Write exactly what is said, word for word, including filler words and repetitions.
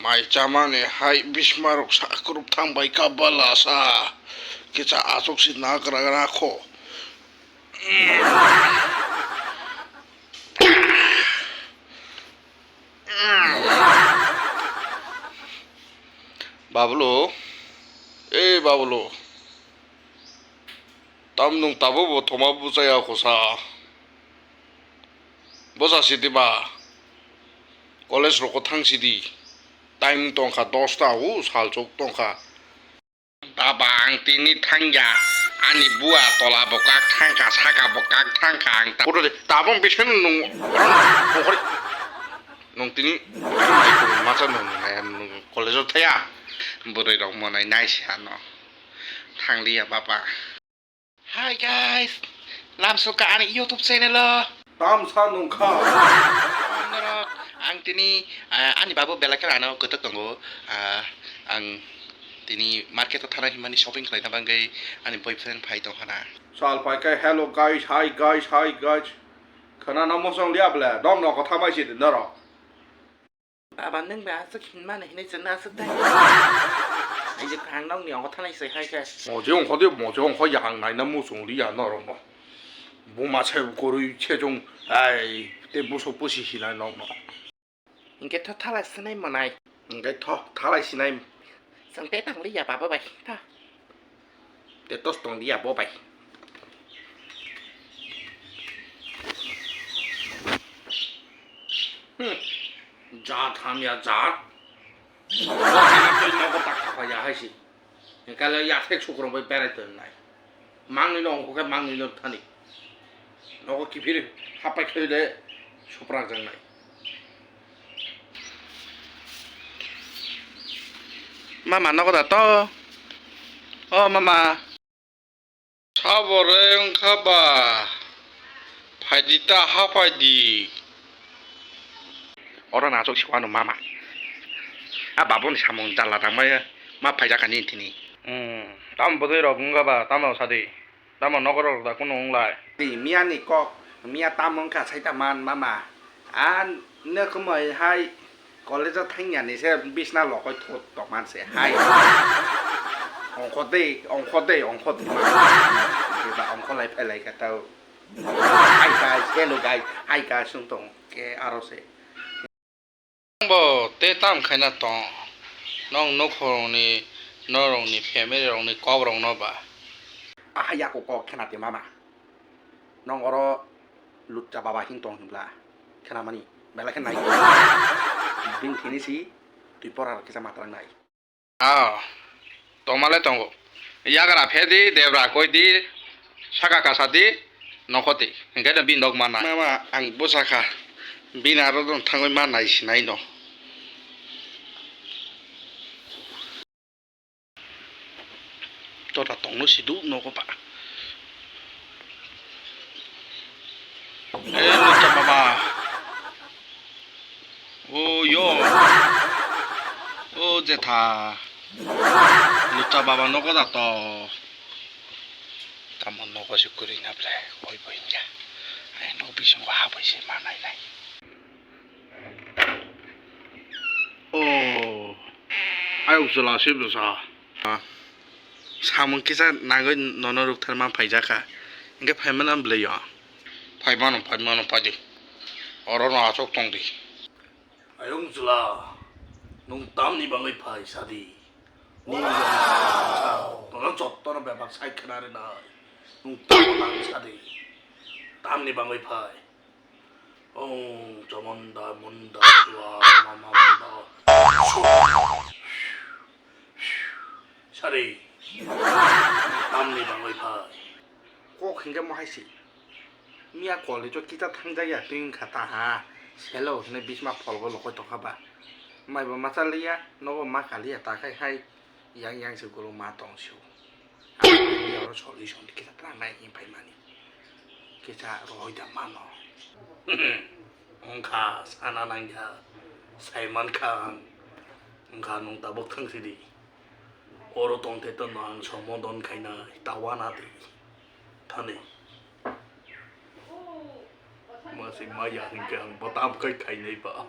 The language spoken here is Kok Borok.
Ai chamani hai bismarok sa kwrwk thang bai ka bala sa. Kisa aswk si na kwrwk na kho. Babulu, e Babulu, tam nwng tabuk bo thoma bwchaya kho sa. Bwsa sidi ba, college rokho thang sidi, time tongkha dosta o salchuk tongkha. Baba, ang tini thangya, ani bua tola bo kak thangkha, saka bo kak thangkha, ang ta-, Photo de, tabung bising nung, nung tini, masa nung, nung college o thaya, bwrwi rok monai nai si ano, thangliya baba. Hi guys, lamsoka ani YouTube channel o. Tamsa nungkha. Norok, ang tini, ah, ani babu belai kheno ano kwtwk tongo. Ah, ang tini market o thana himani shopping khlaina bagwi ani boyfriend phai tongkha na. Sal phai khe, "Hello guys, hi guys, hi guys." Khana no mosong liya ble, dom no kotha mai si norok. Baba, nwng bai aswk hinmani hinwi chwngno aswk dai. Ai je phang nokni ongkha thanai se hai khe. Moje ongkha de, moje ongkha yang naina muchung liya norokno. Buma se kwrwi se chwng, ai, tei busuk pusi hinai nokno. Hinkhe tho thalai sinai manai. Hinkhe tho thalai sinai. Chwng tei tang liya baba bai, tho. Tetos tong dia bo bai. Hmm. Jat hamya jat. Nogo tak kha ya hai si. Kala ya thek sukrong bai berai ton nai. Mangni no ongkha khe mangni no thani. Nogo kiphir hapai khe de suprak jang nai. Mama nogo da to. O mama. Sabo re wngkha ba? Phaidi ta, ha phaidi. Oro na aswk si wano mama. A baboni samung jala tangmaya ma phaijak ani tini. Hmm, tamo bwtwi rok wngkha ba, tamo sadi. Tamo nogo rok da kunu wnglai. Di miya ni kok, miya tamo wngkha saita man mama. A nokmai hai college o thangya ni se bisna lokoi thot tongman se hai. Ongkho de, ongkho de, ongkho de. Ba ongkho lai phai lai ka tau. Hi guys, hello guys, hi guys, sung tong ke aro se. Bo te tam khaina tong. Nong nokhorongni, norokni family rokni kok rokno ba. Aha yako kok khena te mama. Nong oro lutcha baba hin tong hinbla. Khena mani, belai khe nai. Bini thini si, twi pora kisa matrang nai. Ah, tongmale tongo. Yagra phedi, debra koidi, saka kasadi, nokhoti. Hinkhe no bini dok mana. Mama, ang bwsakha. Bini aro don thangwi ma nai sinai no. Tota tongno sidu nogo ba. Eh, lutcha baba. O yo. O jetha. Lutcha baba nogo da to. Tamo nogo se kwrwi na ble. Oi boi ya. Ai no bisingo ha bai se ma nai nai. O. Ayok chwla se bwsa. Samung kisa nangwi nono rwktharma phaijakha. Hinkhe phaimano bwlwi o. Phaimano, phaimano, phaidi. Oro no aswk tongdi. Ayung chwla, nwng tamni bagwi phai sadi? Nini bagwi phai. Nono jottono bebak sai khna rwnai. Nwng tamo nang sadi? Tamni bagwi phai? Ong chamanda munda swa mama munda. Sari. Tamni bagwi phai. Kok hinkhe mo hai si. Miya college o kita thangjak ya twi wngkha ta ha. Selo hinwi bisma pholgo lokoi tongkha ba. Maibo machaliya, nogo ma kaliya ta khai hai. Yang yang se guru ma tong sio. Ang oro solution kisa tang nai hin pai mani. Kisa rohoi da mano. Wngkha sana nangya. Saiman kha ang. Wngkha nwng tabuk thang sidi. Oro tong the to no ang somo don khaina tawana di. Thani. Masi maya hinkhe ang bwtam khai khainai ba.